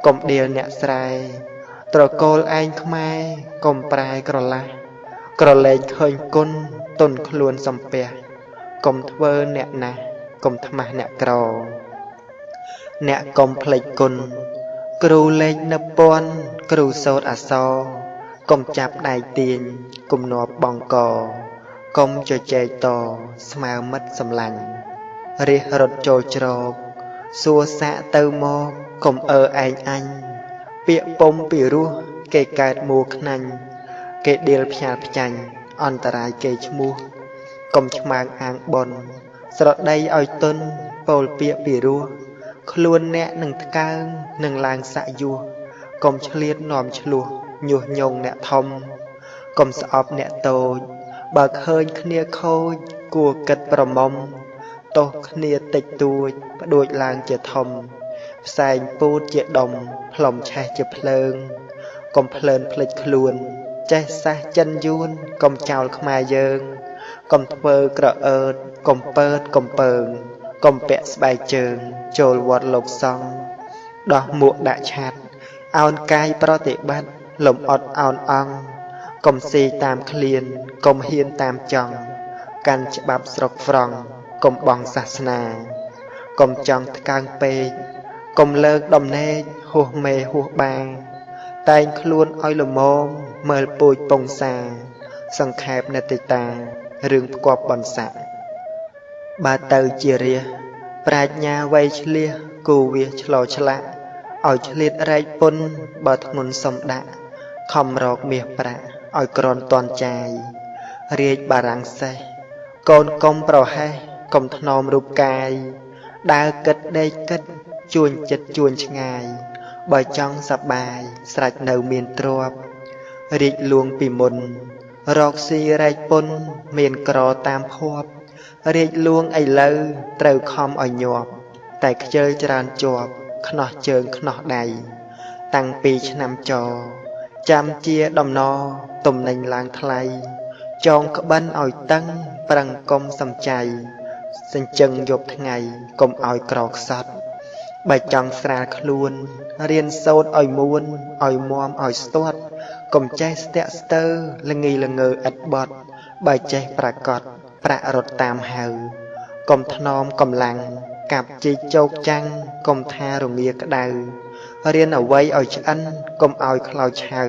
កុំដៀលអ្នកស្រែត្រកូលឯងខ្មែរកុំប្រែក្រឡាស់ក្រលែងឃើញគុណទុនខ្លួនសំពះកុំធ្វើអ្នកណាស់កុំថ្មាស់អ្នកក្រអ្នកកុំភ្លេចគុណគ្រូលេខនិពន្ធគ្រូសូត្រអក្សរកុំចាប់ដៃទាញកុំនាប់បងកកុំជជែកតស្មើមិត្តសម្លាញ់រះរត់ចូលច្រកសួរសាកទៅមកកុំអើឯងអញពាក្យពុំពីរោះគេកើតមួខ្នាញ់គេដៀលផ្ញើផ្ចាញ់អន្តរាយគេឈ្មោះកុំឆ្មើងអាងបុនស្រដីឲ្យទុនពោលពាក្យពីរោះខ្លួនអ្នកនឹងថ្កើងនឹងឡើងសាក់យោះកុំឆ្លៀតនាំឆ្លោះញុះញង់អ្នកធំកុំស្អប់អ្នកតូចបើឃើញគ្នាខូចគួរគិតប្រមុំទោសគ្នាតិចតួចផ្ដួចឡើងជាធំផ្សែងពូតជាដុំផ្លុំឆេះជាភ្លើងកុំភ្លើនភ្លេចខ្លួនចេះសះចិនយួនកុំចោលខ្មែរយើងកុំធ្វើក្រអឺតកុំពើតកុំពើងកុំពាក់ស្បែកជើងចូលវត្តលោកសង្ឃដោះមួកដាក់ឆាត់អោនកាយប្រតិបត្តិលំអត់អោនអង្គកុំស៊ីតាមឃ្លានកុំហ៊ានតាមចង់កាន់ច្បាប់ស្រុកហ្វ្រង់កុំបងសាសនាកុំចង់ថ្កើងពេកកុំលើកដំណេកហួសមេហួសបាតែងខ្លួនឲ្យល្មមមើលពូជពងសាសង្ខេបនតិតារឿងផ្គប់បន្សាក់បើទៅជារាជប្រាជ្ញាវៃឆ្លៀសគូវាឆ្លោឆ្លាក់ឲ្យឆ្លៀតរែកពុនបើធ្ងន់សំដាក់ខំរកមាសប្រាក់ឲ្យក្រនតន់ចាយរាជបារាំងសេះកូនកុំប្រហែសកុំថ្នមរូបកាយដើរគិតដេកគិតជួញចិត្តជួញឆ្ងាយបើចង់សប្បាយស្រេចនៅមានទ្រព្យរាជលួងពីមុនរកស៊ីរែកពុនមានក្រតាមភ័ព្វរាជលួងឥឡូវត្រូវខំឲ្យញាប់តែខ្ជិលច្រើនជាប់ខ្នោះជើងខ្នោះដៃតាំងពីឆ្នាំចចាំជាដំណទំនិញឡើងថ្លៃចងក្បិនឲ្យតឹងប្រឹងកុំសំចៃសញ្ជឹងយប់ថ្ងៃកុំឲ្យក្រខ្សត់បើចង់ស្រាលខ្លួនរៀនសូត្រឲ្យមួនឲ្យមឲ្យស្ទាត់កុំចេះស្ទាក់ស្ទើរល្ងីល្ងើឥតបត់បើចេះប្រកបប្រាក់រត់តាមហៅកុំថ្នមកម្លាំងកាប់ជីកជោកចាំងកុំថារងាក្តៅរៀនអ្វីឲ្យឆ្អិនកុំឲ្យខ្លោចឆៅ